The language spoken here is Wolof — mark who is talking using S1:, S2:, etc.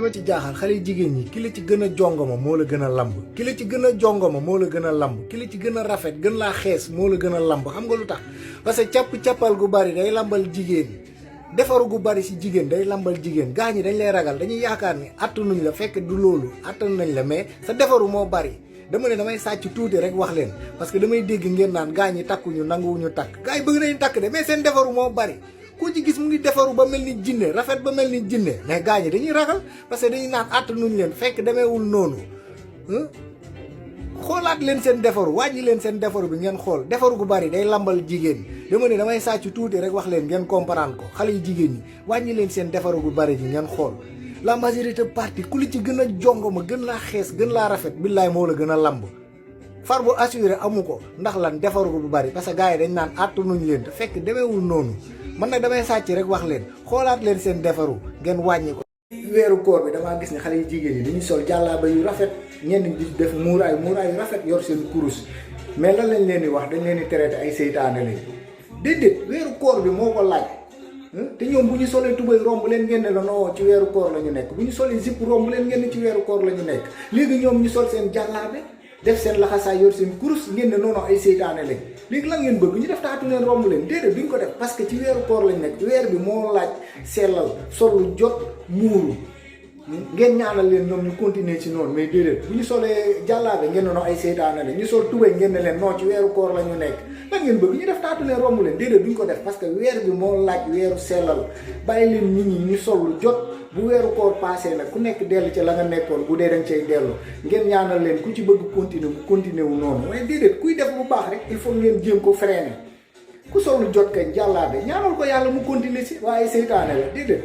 S1: ma ci jaaxal xale jigéen ñi ki la ci gën a jongoma moo la gën a lamb ki la ci gën a jongoma moo la gën a lamb ki la ci gën a rafet gën laa xees moo la gën a lamb xam nga lu tax parce que càpp-càppal gu bari day lambal jigéen defaru gu bari si jigéen day lambal jigéen gaa ñi dañ lay ragal dañuy yaakaar ni attanuñ la fekk du loolu attanu nañ la mais sa defaru moo bari dama ne damay sàcc tuuti rek wax leen parce que damay dégg ngeen naan gaa ñi takkuñu nanguwuñu takk gaa yi bëgg nañu takk de mais seen defaru moo bari ku ci gis mu ngi defaru ba mel ni jinne rafet ba mel ni jinne mais gaa ñi dañuy ragal parce que dañuy naan attanuñ leen fekk demeewul noonu xoolaat leen seen defaru wàññi leen seen defaru bi ngeen xool defaru gu bari day lambal jigéen dama ne damay sàcc tuuti rek wax leen ngeen comprendre ko xale yu jigéen ñi wàññi leen seen defaru gu bari ji ngeen xool la majorité partie ku li ci gën a jongoma gën laa xees gën laa rafet billaay moo la gën a lamb far bu assuré amu ko ndax lan defaru bu bari parce que gars yi dañ naan attanuñ leen te fekk demeewul noonu man nag damay sàcc rek wax leen xoolaat leen seen defaru ngeen wàññi ko. weeru koor bi damaa gis ne xale yu jigéen yi dañuy sol jàllaaba yu rafet ñenn ñi di def muuraay yu rafet yor seen kurus mais lan lañ leen di wax dañ leen di traité ay seytaane lañ déedéet weeru koor bi moo ko laaj te ñoom bu ñu solee tubay romb leen ngeen ne la non ci weeru koor la ñu nekk bu ñu solee zipp romb leen ngeen ne ci weeru koor la ñu nekk léegi ñoom ñu sol seen jàllaabe def seen laxasaay yor seen kurus ngeen ne noonu ay seytaane lañ léegi lan ngeen bëgg ñu def taatu leen romb leen déedéet duñ ko def parce que ci weeru koor lañ nekk weer bi moo laaj sellal solu jot muuru ngeen ñaanal leen ñoom ñu continuer ci noonu mais déedéet bu ñu solee jàllaabe ngeen ne noonu ay seytaane lañ ñu sol tubay ngeen ne leen non ci weeru koor la ñu nekk lan ngeen bëgg ñu def taatu leen romb leen déedéet duñ ko def parce que weer bi moo laaj weeru sellal bàyyi leen nit ñi ñu sol lu jot bu weeru koor passé nag ku nekk dellu ca la nga nekkoon bu dee dañ cay dellu ngeen ñaanal leen ku ci bëgg continuer bu continuer wu noonu waaye déedéet kuy def bu baax rek il faut ngeen jéem ko freiner ku sol lu jot kañ jàllaabe ñaanal ko yàlla mu continuer si waaye seytaane la déedéet